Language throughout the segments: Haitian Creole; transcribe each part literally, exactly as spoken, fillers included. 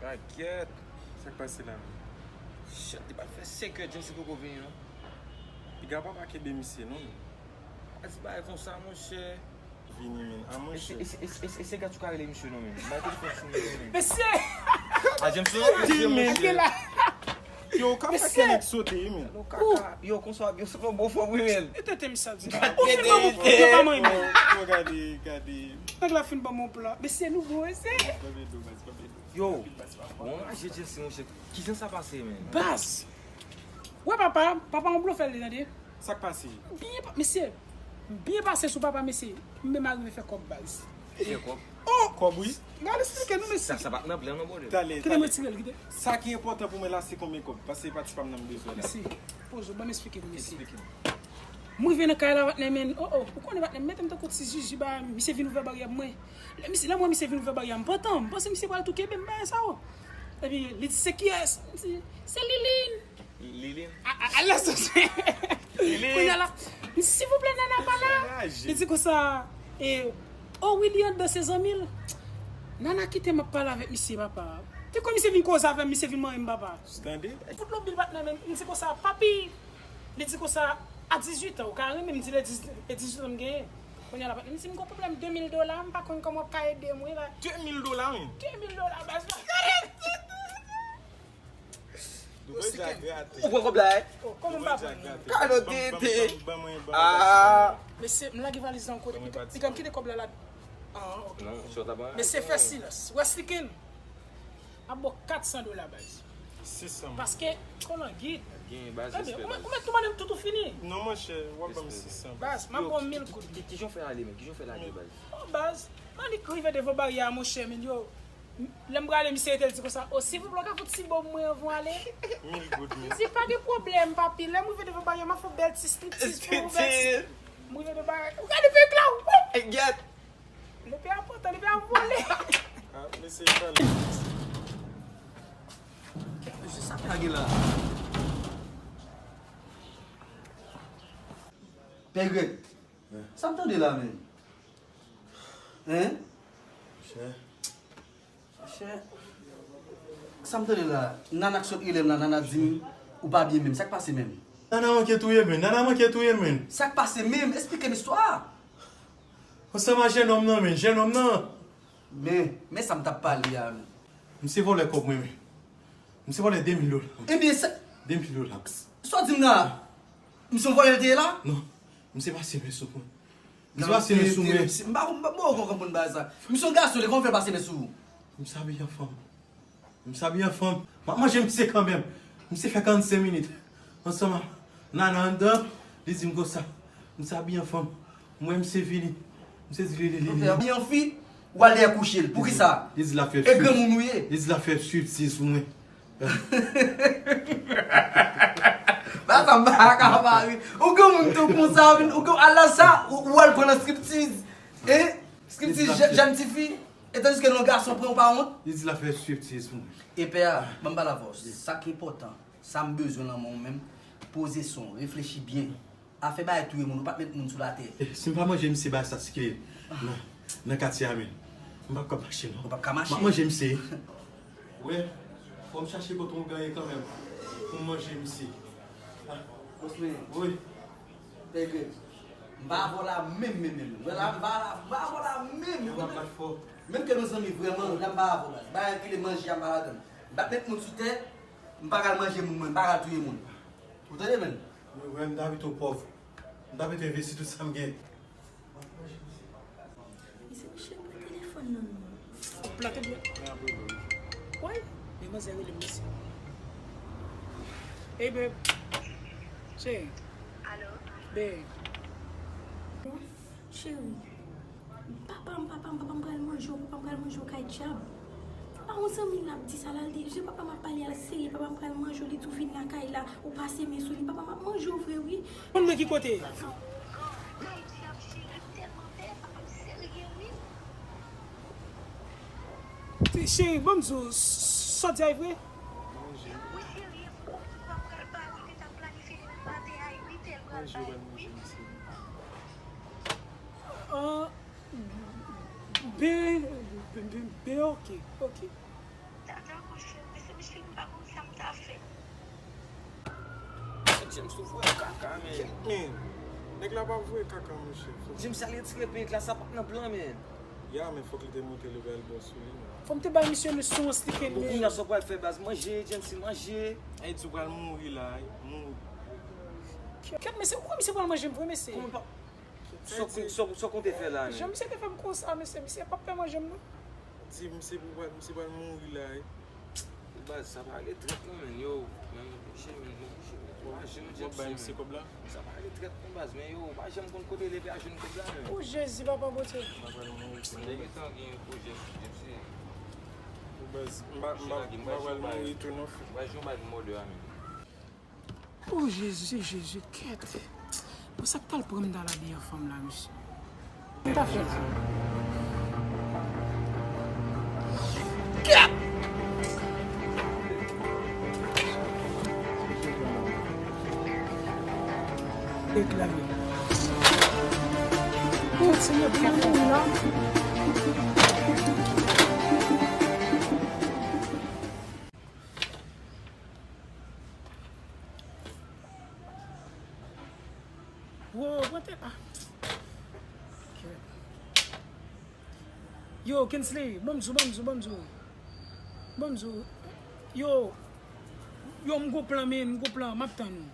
Pakèt. Sa k pase la menm? Chèf, li pa fè senk è, Jones poko vini non. Piga papa kenbe misye non menm. Pa di bagay konsa monchè. Vini menm. A monchè. E se gad ou ka rele misye non menm. Bay telefòn sou misye menm. Mesye! A James non? Mesye, menm. Yo, ou ka fè kè nèg sote wi menm. Yo, kaka. Yo, konsa, yo, se yon bon fòm wi menm. E tete misye ap di la. Ou fin ban m yon plan, yo pa manyen mwen. Yo, gade, gade. Nèg la fin ban m yon plan. Mesye, nou bon, mesye. Yo, bon, a je Jesse, monchè. Kijan sa pase, men? Baz! Wè papa, papa yon blofè li, tande. Sa k pase? Byen pa-, mesye, byen pase sou papa, mesye. M menm arive fè kòb, baz. Fè kòb? Oh! Kòb, wi. Gade, esplike nou, mesye. Sa, sa pa t nan plan, non, brother. Talè, kite m retire l, kite. Sa ki enpòtan pou mwen la, se konbyen kòb? Paske se pa ti pa m nan m bezwen la. Mesye, poze w, ban m esplike nou, mesye. Esplike nou. M rive nan kay la, patnè, men, oh, oh, ou konnen, patnè, m mete m tankou ti jiji, ba, misye vin ouvè baryè pou mwen. Lè misye, lè m wè misye vin ouvè baryè, m pantan, m panse misye pral tou kenbe m, bagay sa, oh. Epi, li di, "Se kiyès?" M di, "Se Liline." Liline? A, a, a, lè sou se. Liline. Kounye a la, m di, "Silvouplè, Nana pa la." Li di konsa, e, "Oh, wi, li anndan, se zanmi l." Nana kite m ap pale avèk misye, papa. Te kwè misye vin koze avè m, misye vin manyen m, papa. Tande? Fout lòt bil patnè, men, m di konsa, "Papi." Li di konsa, a dizuit an, ou ka renmen m di l e dizuit an m genyen. Kounye a la, m di, "M gon pwoblèm de mil dola, m pa konn kòman w ap ka ede m, wi, la." De mil dola, wi. De mil dola, baz la. Ou pran kòb la, eh? Oh, kòman m pa pran l? Kado tete. Ah. Mesye, m lage valiz la yon kote, piga m kite kòb la la. Ah, ok. Mesye, fè silans. Wè, Sliken. M ap ba w kat san dola, baz. Sis san. Paske, kolangit. Gen baz. Ebyen, respè, ou mèt, ou mèt tou mande m tout ou fini. Non, monchè, w ap ban m sis san, baz. Baz, m ap ba w mil goud. Ki, ki, ki, kijan w fè ale, men? Kijan w fè lage, baz? Oh, baz. Annik rive devan baryè a, monchè, men yo. Lè m prale, misye rete l di konsa, "Oh, silvouplè, w ka fout ti bo mwen anvan w ale?" Mil goud, men. M di, "Pa gen pwoblèm, papi." Lè m rive devan baryè, m ap fè w bèl ti striptiz pou ou, bèl ti. M rive devan baryè. Ou gade perik la, ou. Gèt. Lepe a pote, lepe a vole. Ah, mesye, pale. Mesye, sa k lage la? Pè Grèg, sa m tande la, men? Hein? Monchè. Monchè. Sa m tande la, Nana k sot rele m la, Nana di m ou pa byen menm. Sa k pase menm? Nana manke touye m, men. Nana manke touye m, men. Sa k pase menm? Esplike m istwa a. Ansanm a jennonm nan, men, jennonm nan. Men, men sa m t ap pale a, men. Misye vòlè kòb mwen, men. Misye vòlè de mil dola. Ebyen, sa. De mil dola. Sa w di m la? Misye yon vòlè l te ye la? Non. Misye pase men sou mwen. Misye pase men sou mwen. M pa, m pa, m pa konprann bagay sa. Misye yon gason, li konn fè pase men sou ou. Misye abiye an fanm. Misye abiye an fanm. M ap manje misye kanmenm. Misye fè karannsenk minit ansanm ak Nana anndan, li di m konsa. Misye abiye an fanm. M wè misye vini. Misye di li, li, li, li. Abiye an fi, ou al dèyè kouche l. Poukisa? Li di l ap fè. E granmoun ou ye? Li di l ap fè striptiz pou mwen. Ba sa m pa ka pare. Ou granmoun tou konsa, ou al la sa, ou, ou al pran nan striptiz. E striptiz jèn tifi. E tandiske lè yon gason pran ou pa wont? Li di l ap fè striptiz pou mwen. E pè a, ban m pale avè w. Sa ki enpòtan, sa m bezwen nan men w menm, poze san w, reflechi byen. Afè bagay touye moun, ou pa t met moun sou latè. Eh, si m pa manje misye bagay sa sikile nan, nan katye a, men m p ap ka mache non. Ou p ap ka mache? M ap manje misye. Wè, fò m chache kote yon ganyen kanmenm pou m manje misye. Ah. Bòs mwen. Wi. Pè Grèg, m pa avè w la menm, menm, menm. Wè la, m pa la, m pa avè w la menm. Yo, m ap bat fò. Menm ke nou zanmi vrèman, la m pa avè w, baz. Bagay ki le manje a, m pa ladan l. M pa t met moun sou tè, m pa pral manje moun, mwen, m pa pral touye moun. Ou tande, menm? Mwen, mwen, m t ap pito pòv. M t ap pito envesti tout sa m gen. Mesye, Michel pran telefòn nan non. Ou plante dlo. Woy, men manzè rele m mesye. Hey babe. Cheri. Alo. Babe. Cheri. Papa m, papa m, papa m pral manje w, papa m pral manje w kay dyab. Pa yon zanmi l ap di sa la, l di, jan papa m ap pale a, l serye, papa m pral manje w, li di w vin lakay la, ou pase men sou li, papa m ap manje w vre wi. Konn nan ki kote? Cheri, ban m di w, s-, s-, sa w di a vre? Ah, ben, ben, ben, ben, ok, ok. Tata, monchè, men se misye ki pa konn sa m ta fè. James, ou voye kaka, men. Men, nèg la pa voye kaka, monchè. James, al retire pent la, sa pa t nan plan, men. Ya, men fòk li te montre li pral bon sou li, men. Fò m te bay misye leson an, stick and men. Kounya sa w pral fè, baz, manje, James, manje. Ey, di w pral mouri la, ey, mouri. Kèt, mesye, ou kwè misye pral manje m vre, mesye? Kòman pa, sa w, sa w, sa w konte fè la, men? Jan misye te fè m konsa, mesye, misye p ap fè manje m, non. Di misye pou pral, misye pral mouri la, ey. Baz, sa pa ale trèt non, men, yo. Men, mwen oblije, men, mwen oblije, men. Mwen pa janm jwenn sa, men. Sa pa ale trèt non, baz, men, yo, ou pa janm konn kote leve a jwenn kòb la, men. O Jezi, papa Bondye. Mwen gentan gen pwojè sou James, se. O baz, m pa, m pa, m pa pral mouri tou non, frè. Mwen jwenn bay mòde a, men. O Jezi, Jezi, kèt. Bon, sa k t al pran m t al abiye an fanm la, mesye? M ta fè la. Kèt! Deklare. O Senyè, pou mwen mouri la. Wo, pran tèt, ah. Ok. Yo, Kensley, ban m di w, ban m di w, ban m di w. Ban m di w. Yo, yo, m gon plan, men, m gon plan, m ap tann ou.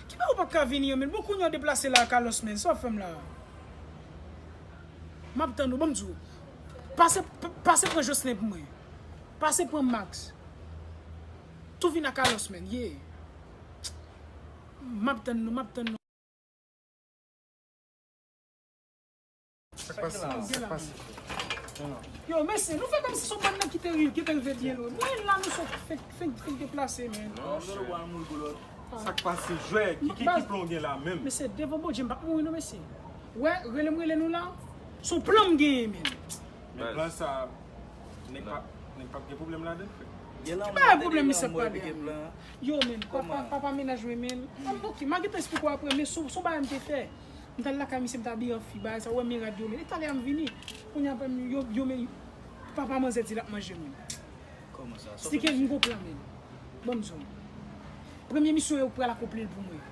Ki bagay ou p ap ka vini an, men? Bon, kounye a w deplase la, Carlos, men, sa w ap fè m la? M ap tann ou, ban m di w. Pase, p-, pase pran Jocelyn pou mwen. Pase pran Max. Tou vin ak Carlos, men, ye. M ap tann nou, m ap tann nou. Sa k pase? Sa k pase? Yo, mesye, nou fè kòmsi se yon bann nèg ki te rive, ki te rive byen lwen. Mwen la, nou sot fenk, fenk, fenk deplase, men. Non, non, non, non, mouri pou lòt. Sa k pase, jwè? Ki, ki, ki plan w gen la menm? Mesye, devan Bondye, m p ap mouri non, mesye. Wè, rele m rele nou la. Se yon plan m genyen, men. Men plan sa, nèg p ap, nèg p ap gen pwoblèm ladan, frè. Ki bagay pwoblèm misye ap pale a? Yo, men, papa, papa mennaj mwen, men. Ok, m a gentan esplike w apre, men se, se yon bagay m te fè. M t al lakay misye, m t abiye an fi, bagay sa, ou wè men rad yo, men. E talè a m vini. Kounye a, yo, yo, men, papa manzè di l ap manje mwen. Kòman sa? Stick and m gon plan, men. Ban m di w. Premye misyon yo pral akonpli l pou mwen.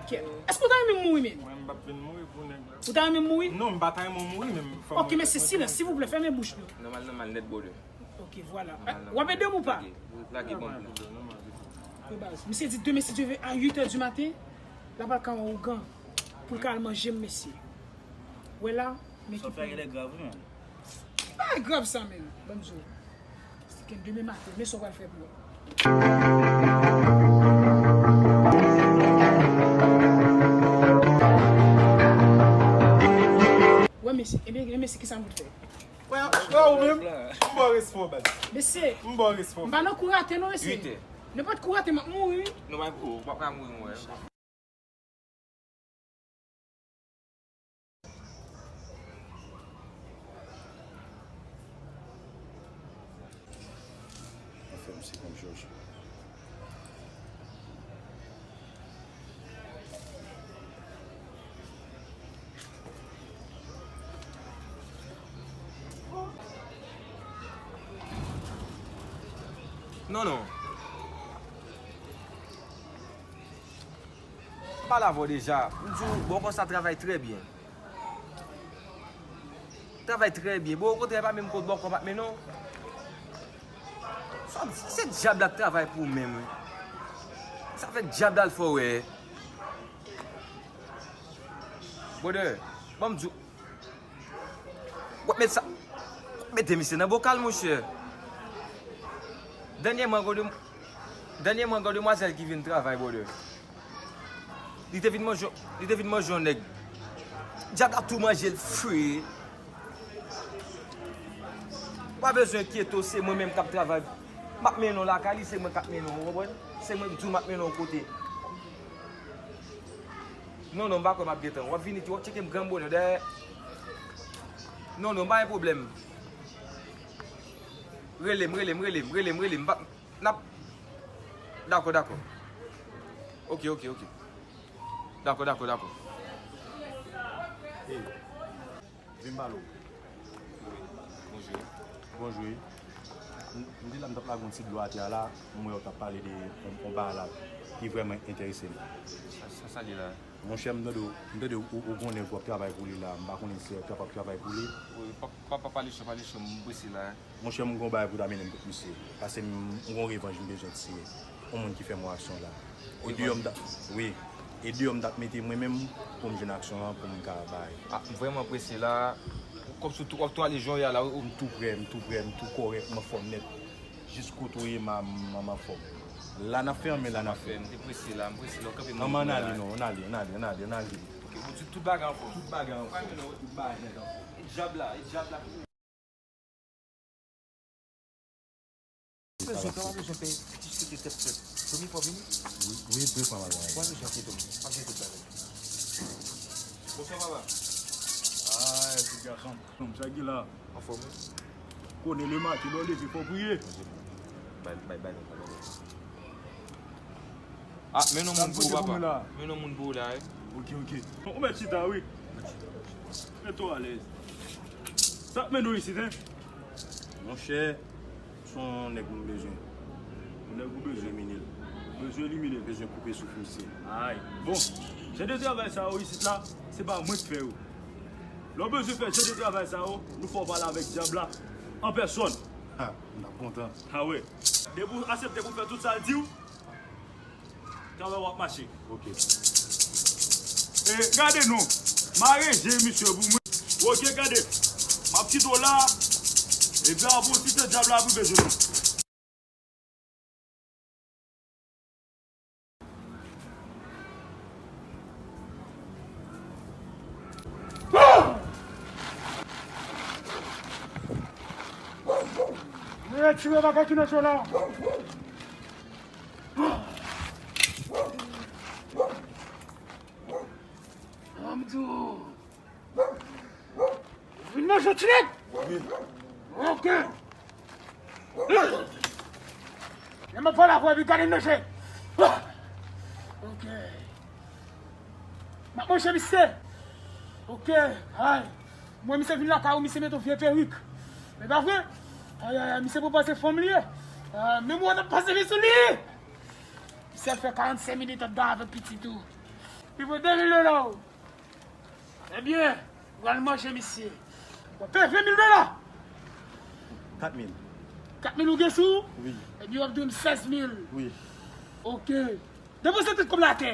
Kèt. Èske w ta renmen m mouri, men? Mwen, m p ap vin mouri pou nèg la. Ou ta renmen m mouri? Non, m pa ta renmen w mouri, men fò mwen. Ok, mesye, silans, silvouplè, fèmen bouch nou. Nòmal, nòmal, nèt, brother. Ok, vwala. W ap ede m ou pa? Lage, lage, bon. Yo, baz, misye di demen, si Dye vle, a uit è di maten, l ap al ka yon ougan pou l ka al manje m, mesye. Wè la, men ki pwoblèm. Sa w fè a genlè grav, wi, men. Ki bagay grav sa, men? Ban m di w. Stick and demen maten, men sa w pral fè pou mwen. Wè, mesye, ebyen, ebyen, mesye, kisa m fout fè? Wè, wè, ou menm? M ba w respè w, baz. Mesye, m ba w respè w. M pa nan kou rate, non, mesye. Nenpòt kou rate, m ap mouri, wi. Non, w ap, w ap ka mouri, mwen. Anfen, misye konn Jòj. Non, non. M pale avè w deja. M di w, bòkò sa travay trè byen. Travay trè byen. Bon, okontrè, pa menm kot bòkò m ap mennen w. Sa, se dyab la k travay pou w menm, wi. Sa fè dyab la l fè w wè. Brother, ban m di w, w ap met sa, w ap mete misye nan bokal, monchè. Dènyèman, gade, dènyèman, gade demwazèl ki vin travay, brother. Li te vin manje, li te vin manje yon nèg. Dyab la tou manje l fre. Ou pa bezwen enkyete w, se mwen menm k ap travay. M ap mennen w lakay li, se mwen k ap mennen w, ou konprann? Se mwen k di w m ap mennen w yon kote. Non, non, m pa kwè m ap gentan. W ap vini, w ap tcheke m gran bonè dèyè. Non, non, pa gen pwoblèm. Rele m, rele m, rele m, rele m, rele m. M pa, n ap, dakò, dakò. Ok, ok, ok. Dakò, dakò, dakò. Hey, vin m pale w. Wi, bonjou. Bon, Jwe. M, m te la, m t ap lage yon ti dlo atè a la, m wè w t ap pale de yon, yon bagay la ki vrèman enterese m. Sa, sa, sa li la? Monchè, m tande w, m tande w, ou, ou gon nèg w ap travay pou li la, m pa konnen si w ap travay pou li. Wi, pa, pa, pa pale cho, pale cho, m prese la. Monchè, m gon bagay pou ta mennen m kot misye. Paske m, m gon revanj m bezwen tire. Yon moun ki fè m yon aksyon la. E deyò m t ap, wi. E deyò m t ap mete mwen menm pou m jwenn aksyon an, pou m ka bay. Ah, m vrèman prese la. Kòmsi w tou, w ap tou ale jan w ye a la, wi. M tou prè, m tou prè, m tou kòrèk, m anfòm nèt. Jis kote w ye, m a, m a, m anfòm. La n ap fè, men la n ap fè. M te prese la, m prese la, w kanpe m. Ann, ann ale, non, ann ale, ann ale, ann ale, ann ale. Ok, bon, tout, tout bagay anfòm. Tout bagay anfòm. Tout bagay nèt anfòm. E djab la, e djab la. Bezwen, pa bezwen pè, ti site tèt frèt. Premye fwa w vini? Wi, wi, premye fwa m al la. Pa bezwen enkyete w, m ap jere tout bagay. Bonswa, papa. Ay, ti gason. Kòman sa ki la? Anfòm, wi. Konnen lematen, lè w leve, fò w priye. Bay, bay, bay, bay, bay. Ah, men yon moun pou ou, papa. Men yon moun pou ou la, wi. Ok, ok. Bon, ou mèt chita, wi. Mete w alèz. Sa k mennen w isit, en? Monchè, se yon nèg nou bezwen. Yon nèg ou bezwen? Elimine l. Bezwen elimine l. Bezwen koupe souf misye. Ay. Bon, jan de travay sa yo isit la, se pa mwen k fè yo. Lè w bezwen fè jan de travay sa yo, nou fè w pale avèk dyab la an pèsòn. Ha, m t ap kontan. Ah wè. Depi w aksepte pou fè tout sa l di w, travay w ap mache. Ok. E, gade non. Mare je misye pou mwen. Ok, gade. M ap kite w la. Epi apre w ti tan dyab la pou bezwen nou. Mwen retire bagay ki nan cho la. An m di w. Ou vin manje, ti nèg? Wi. Ok. Lè m ap pale avè w, epi gade m nan je. Ok. M ap manje misye. Ok. Ay. Mwen, misye vin lakay ou, misye mete yon vye perik. E pa vre? Ay, ay, ay, misye pran pase fanm li ye. Ah, menm ou t ap pase men sou li. Misye al fè karannsenk minit anndan avèk pitit ou. Li pran de mil dola. Ebyen, ou pral manje misye. W ap peye ven mil dola. Kat mil. Kat mil ou gen sou ou? Wi. Ebyen, w ap dwe m sèz mil. Wi. Ok. Depoze tout kòb la atè.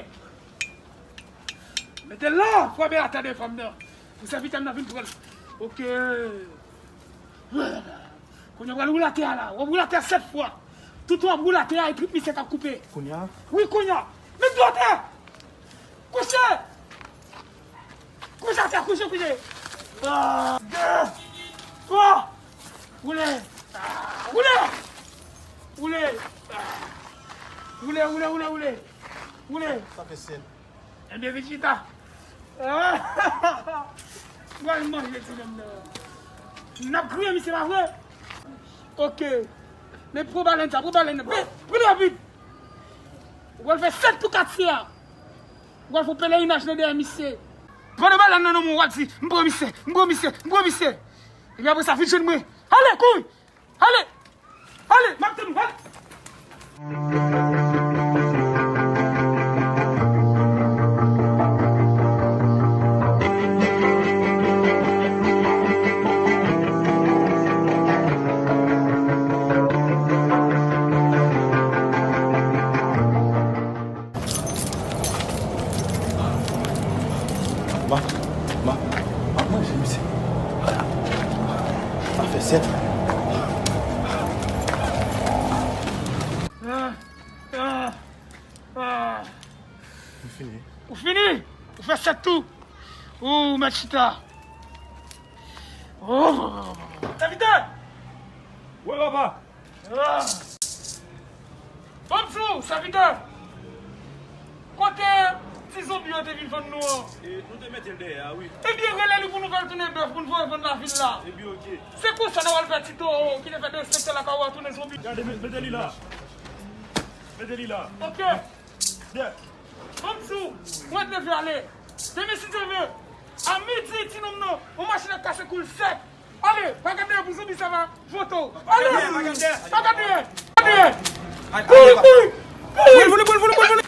Mete l la, frape atè devan m nan. Pou sèvitè m nan vin pran l. Ok. Kounye a w pral woule atè a la. W ap woule atè a sèt fwa. Toutan w ap woule atè a, e trip misye k ap koupe. Kounye a? Wi, kounye a. Met dlo atè. Kouche. Kouche atè, kouche, kouche. Ah, de. Twa. Woule. Ah, woule. Woule. Ah. Woule, woule, woule, woule. Woule. Sa fè sèt. Ebyen, vin chita. Mwen al manje ti nonm nan. N ap griyen misye, pa vre? Ok. Men pran balèn sa, pran balèn nan. Pran, pran rapid. Ou pral fè sèt pou katye a. Ou pral fè yon pelerinaj nan dèyè misye. Pran balèn nan nan men w, w ap di, "M pran misye, m pran misye, m pran misye." Epi apre sa, vin jwenn mwen. Ale, kouri! Ale! Ale! M ap tann ou, ale! Ma, ma, m ap manje, mesye. Sa fè sèt. Ah, ah, ah. Ou fini? Ou fini? Ou fè sèt tou? Ou mèt chita. Oh. Sèvitè! Wi, papa. Ah! Ban m di w, sèvitè! Kote ti zonbi yo te vin vann nou an? E, nou te mete l dèyè a, wi. Ebyen, rele li pou nou fè l tounen bèf, pou nou voye vann lavil la. Ebyen, ok. Se konsa n a pral fè ti towo ki te fè derespekte lakay ou a tounen zonbi. Gade, met-, mete li la. Mete li la. Ok. Byen. Ban m di w, mwen te vle ale. Demen, si Dye vle, a midi, ti nonm nan, yon machin ap kase kou l sèk. Ale, pa gade pou zanmi sa va vote w. Ale, pa gade. Pa gade. Kouri, kouri, kouri. Vole, vole, vole, vole, vole.